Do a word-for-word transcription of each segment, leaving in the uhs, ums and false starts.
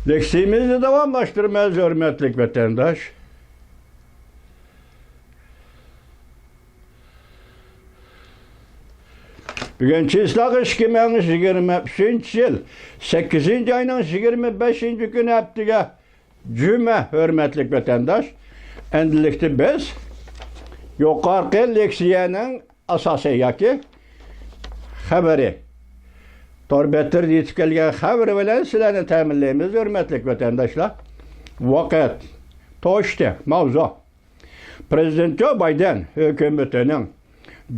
لېكسىيىمىزنى داۋاملاشتۇرىمىز، ھۆرمەتلىك ۋەتەنداش. بۈگۈن چىسلاغ ئىككى مىڭ يىگىرمە ئۈچىنچى يىل، سەككىزىنچى ئاينىڭ يىگىرمە بەشىنچى كۈنى، ھەپتىگە جۈمە، ھۆرمەتلىك ۋەتەنداش. ئەمدىلىكتە بىز يۇقىرىقى لېكسىيەنىڭ ئاساسى ياكى خەۋىرى، تور بەتلىرىدە يېتىپ كەلگەن خەۋىرى بىلەن سىلەرنى تەمىنلەيمىز، ھۆرمەتلىك ۋەتەنداشلار. ۋاقىت توشتى. ماۋزۇ: پىرېزىدېنت جو بايدېن ھۆكۈمىتىنىڭ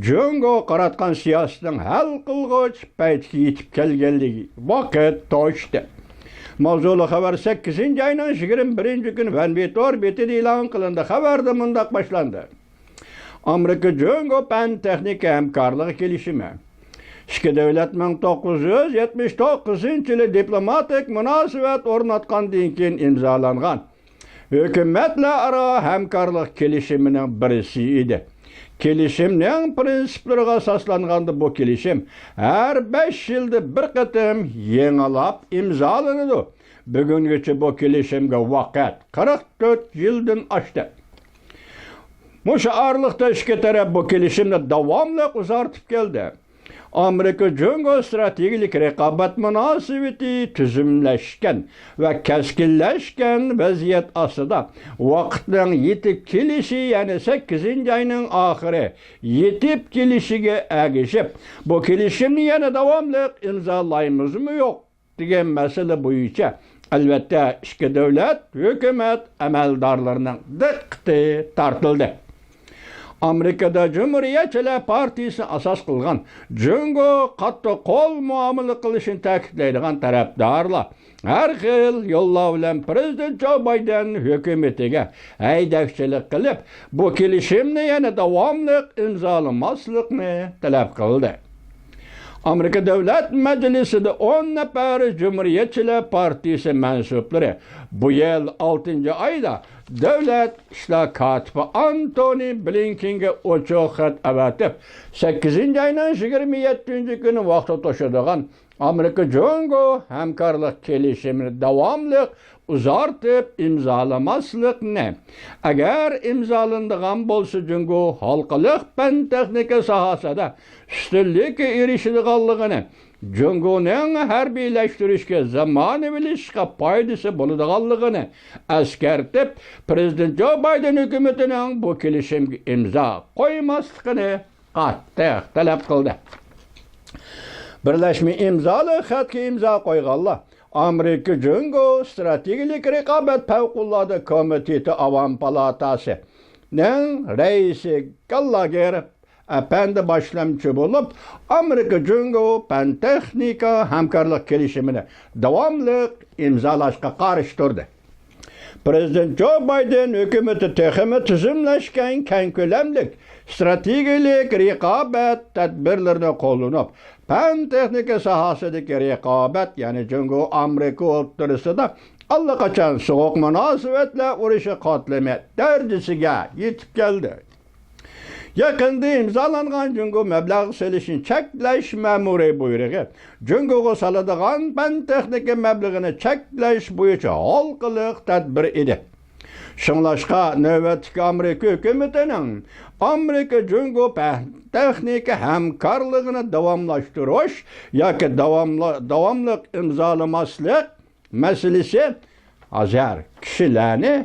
جۇڭگوغا قاراتقان سىياسىتىنىڭ ھەل قىلغۇچ پەيتكە يېتىپ كەلگەنلىكى. ۋاقىت توشتى. ماۋزۇلۇق خەۋەر سەككىزىنچى ئاينىڭ يىگىرمە بىرىنچى كۈنى ۋەنبى تور بېتىدە ئېلان قىلىندى. خەۋەردە مۇنداق باشلاندى: ئامېرىكا جۇڭگو پەن تېخنىكا ھەمكارلىقى كېلىشىمى. ئىككى دۆلەت مىڭ توققۇز يۈز يەتمىش توققۇزىنچى يىلى دىپلوماتىك مۇناسىۋەت ئورناتقاندىن كېيىن ئىمزالانغان ھۆكۈمەتلەر ئارا ھەمكارلىق كېلىشىمىنىڭ بىرسى ئىدى. كېلىشىمنىڭ پىرىنسىپلىرىغا ئاساسلانغاندا، بۇ كېلىشىم ھەر بەش يىلدا بىر قېتىم يېڭىلاپ ئىمزالىنىدۇ. بۈگۈنگىچە بۇ كېلىشىمگە ۋاقىت قىرىق تۆت يىلدىن ئاشتى. مۇشۇ ئارىلىقتا ئىككى تەرەپ بۇ كېلىشىمنى داۋاملىق ئۇزارتىپ كەلدى. ئامېرىكا جۇڭگو ئىستراتېگىيەلىك رىقابەت مۇناسىۋىتى تۈزۈملەشكەن ۋە كەسكىنلەشكەن ۋەزىيەت ئاستىدا، ۋاقىتنىڭ يېتىپ كېلىشى، يەنى سەككىزىنچى ئاينىڭ ئاخىرى يېتىپ كېلىشىگە ئەگىشىپ، بۇ كېلىشىمنى يەنە داۋاملىق ئىمزالايمىزمۇ يوق دېگەن مەسىلە بويىچە، ئەلۋەتتە، ئىككى دۆلەت ھۆكۈمەت ئەمەلدارلىرىنىڭ دىققىتى تارتىلدى. ئامېرىكىدا جۇمھۇرىيەتچىلەر پارتىيىسىنى ئاساس قىلغان جۇڭگو قاتتىق قول مۇئامىلە قىلىشىنى تەكىتلەيدىغان تەرەپدارلار ھەر خىل يوللار بىلەن پىرېزىدېنت جو بايدېن ھۆكۈمىتىگە ھەيدەكچىلىك قىلىپ، بۇ كېلىشىمنى يەنە داۋاملىق ئىمزالىماسلىقنى تەلەپ قىلدى. ئامېرىكا دۆلەت مەجلىسىدە ئون نەپەر جۇمھۇرىيەتچىلەر پارتىيىسى مەنسۇپلىرى بۇ يىل ئالتىنچى ئايدا دۆلەت ئىشلار كاتىپى ئانتونى بلىنكېنگە ئوچۇق خەت ئەۋەتىپ، سەككىزىنچى ئاينىڭ يىگىرمە يەتتىنچى كۈنى ۋاقتى توشىدىغان ئامېرىكا جۇڭگو ھەمكارلىق كېلىشىمىنى داۋاملىق ئۇزارتىپ ئىمزالىماسلىقنى، ئەگەر ئىمزالىنىدىغان بولسا، جۇڭگو ھالقىلىق پەن تېخنىكا ساھەسىدە ئۈستۈنلۈككە ئېرىشىدىغانلىقىنى، جۇڭگونىڭ ھەربىيلەشتۈرۈشكە، زامانىۋىلىشىشقا پايدىسى بولىدىغانلىقىنى ئەسكەرتىپ، پىرېزىدېنت جو بايدېن ھۆكۈمىتىنىڭ بۇ كېلىشىمگە ئىمزا قويماسلىقىنى قاتتىق تەلەپ قىلدى. بىرلەشمە ئىمزالىق خەتكە ئىمزا قويغانلار ئامېرىكا جۇڭگو ئىستراتېگىيەلىك رىقابەت پەۋقۇلئاددە كومىتېتى ئاۋام پالاتاسىنىڭ رەئىسى گاللاگېر ئەپەندى باشلامچى بولۇپ، ئامېرىكا جۇڭگو پەن تېخنىكا ھەمكارلىق كېلىشىمىنى داۋاملىق ئىمزالاشقا قارشى تۇردى. پىرېزىدېنت جو بايدېن ھۆكۈمىتى تېخىمۇ تۈزۈملەشكەن كەڭ كۆلەملىك ئىستراتېگىيەلىك رىقابەت تەدبىرلىرىنى قوللىنىپ، پەن تېخنىكا ساھەسىدىكى رىقابەت، يەنى جۇڭگو ئامېرىكا ئوتتۇرىسىدا ئاللىقاچان سوغۇق مۇناسىۋەتلەر ئۇرۇشى قاتلىمى دەرىجىسىگە يېتىپ كەلدى. يېقىندا ئىمزالانغان جۇڭگو مەبلەغ سېلىشنى چەكلەش مەمۇرىي بۇيرۇقى جۇڭگوغا سالىدىغان پەن تېخنىكا مەبلىغىنى چەكلەش بويىچە ھالقىلىق تەدبىر ئىدى. شۇڭلاشقا، نۆۋەتتىكى ئامېرىكا ھۆكۈمىتىنىڭ ئامېرىكا جۇڭگو پەن تېخنىكا ھەمكارلىقىنى داۋاملاشتۇرۇش ياكى داۋاملا-، داۋاملىق ئىمزالىماسلىق مەسىلىسى ھازىر كىشىلەرنى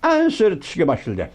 ئەنسىرىتىشكە باشلىدى.